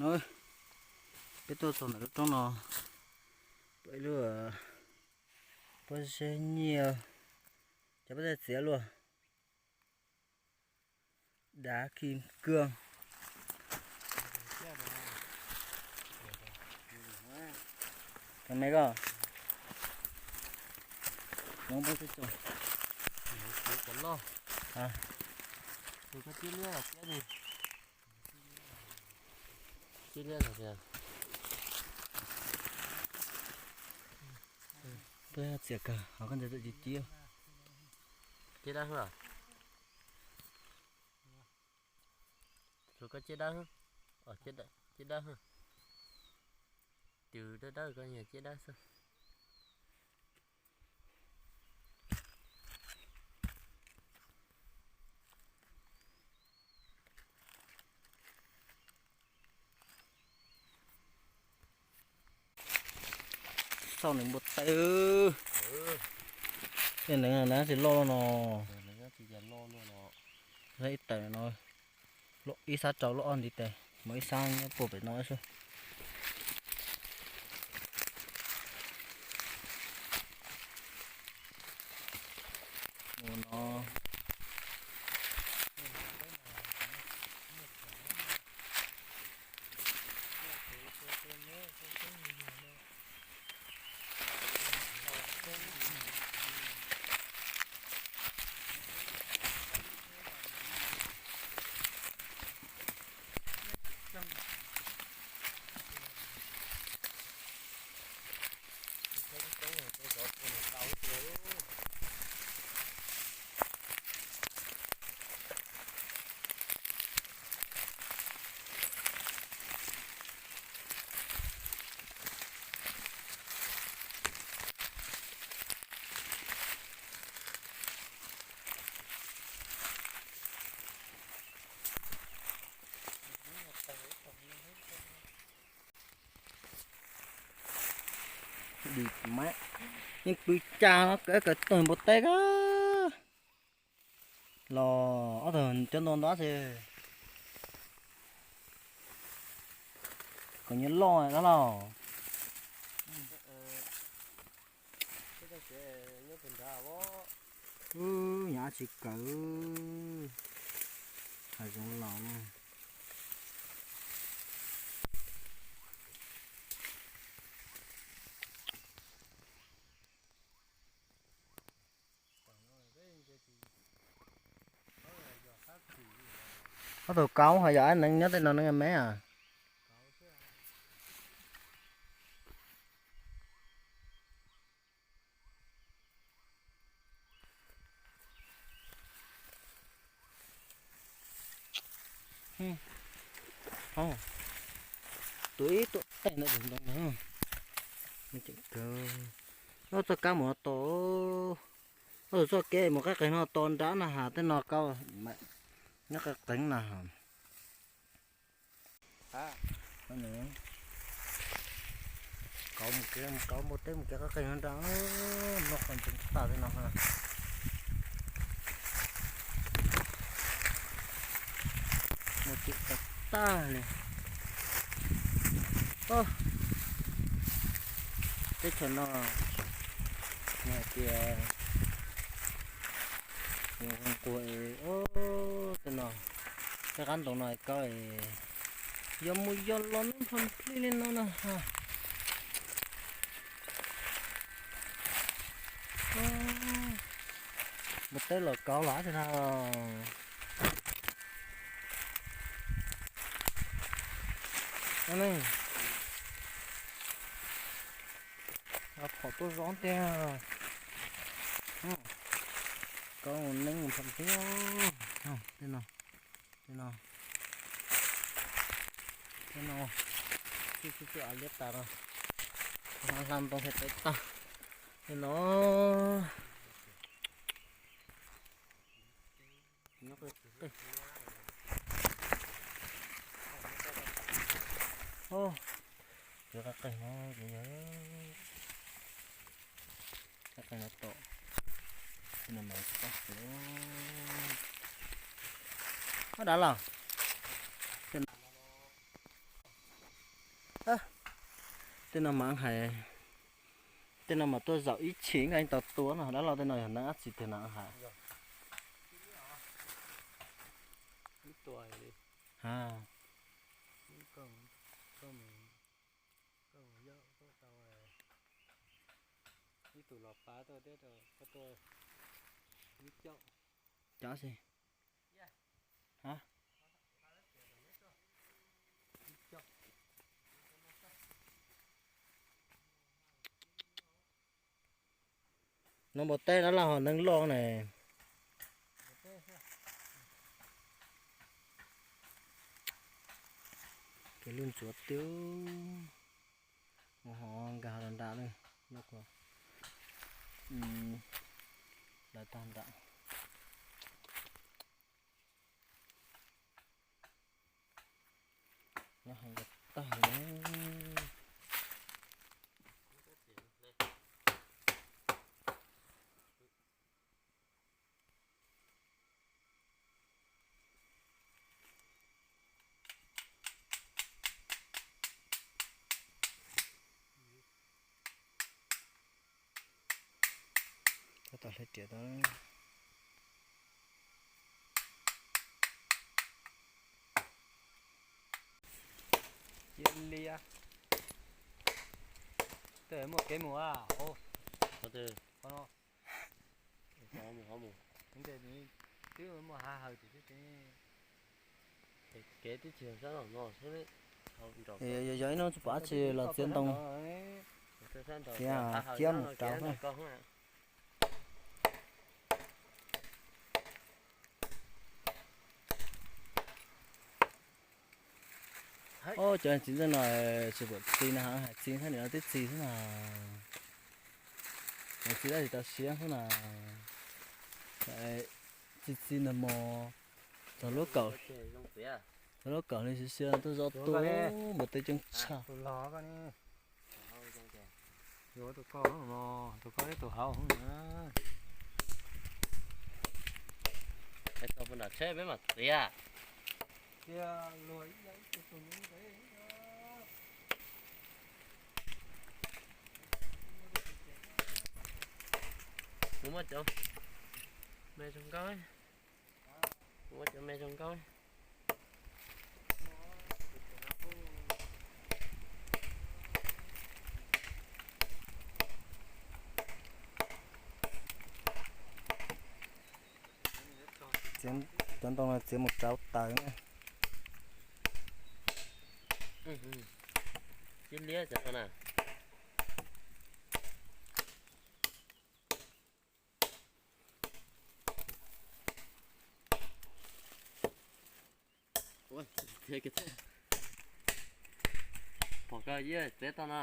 Peb tuaj txog ntawm lub roob no, pom ib lub pob zeb nyiaj, cov peb txiav luaj. Đá kim cương. Cov me koj. Cov loj. Tus koj ciab liab los ciab li. Ciab liab los tias. Peb txiav kawg, ho koj ntawd txawm ciab ciab. Ciab dawb heev. Tus koj ciab dawb heev. Ciab dawb heev. Tus dawb dawb koj nyias ciab dawb xwb. Xauj nws npua teb. Tej neev na tsis loj no. Ib tawm no, ib sab rau loj ob ntiv tes, mas ib sab nyob puag pem no xwb. Ua no. Dim mas, yeej pw cas no kawg kawg tawg npua teb kawg. Los ob tug cov nto nto xwb. Kom nyias loj dab laug. Wb nyob tsis kawg, hav zoov laus. Ob tug kauv ho yog ab neev nyob tej no neev me a. Tuav ib tuam tej ntawm tus ntoo no. Tseem kawg. Ob txoj kab mus no to. Ob tug txoj kev mus qab qeeg no to nrab na has tej no kab nyob qab qeeg na has. Kauv mus kev, kauv npua teb mus kev qab qeeg no nrab, noj qhov ntseev tag tej no. Mus tsim tag tag li. Teb chaws no nws hais tias nquag es, tej no, tej qab ntoo no kauv es yog mus yog los nub nplho nplij li no na has. Mus teb los kauv los tej no. Phom tuaj zoo tiag. Kauv neeb phom thiab. Tej no, tej no, tej no, tib tib tib av liab tas no. Hla ntoo thiaj tawv tag. Tej no. Nyob qab qeeg. Cov qab qeeg no ces yog qab qeeg no tom, no mas tsis tau xwb. Ua dab los. Tej no mas hais, tej no mas tuaj zaum ib chim nkaus tau tua no, dab laug tej no yog neeg dab tsi tiag na hais. Ha. Cov xi. Ha. No npua teb dab laug ho neeg loj ne. Kev lub ntsuav tiag. Mus ho nkag ho nram lawm. Lawv tag nram. Nyob heev tag na. Tab tom hle riam tau. Cia li, tej muaj kev mus a, qhov no. Twb muaj hav hawm tiam sis kev twb tsis yog sab nraum no xwb. Yog ib hnub tsis pom dab tsi los txiav ntoo, txiav kiab mus rau. Ob cov txiv ntxawm no tsis pom txiv na, hais txiv thiab nim no twb txiv xwb na. Hais txiv tab sis tau siab xwb na. Txiv txiv nag hmo txog lub kaum, txog lub kaum li siav siav tuaj zov tub npua teb coob tshaj. Yuav tus koj, tus koj ib tug hauv na. Es tau pus nram tsheb peb mam txiav. Cia luag ib yam ib tug tus ntev ntev. Kuv muaj cov me zoo nkauj. Kuv muaj cov me zoo nkauj. Cov ntoo no txiav mus rauv taws na. Tib liab cov no na. Pom koj yeej txiav tau no.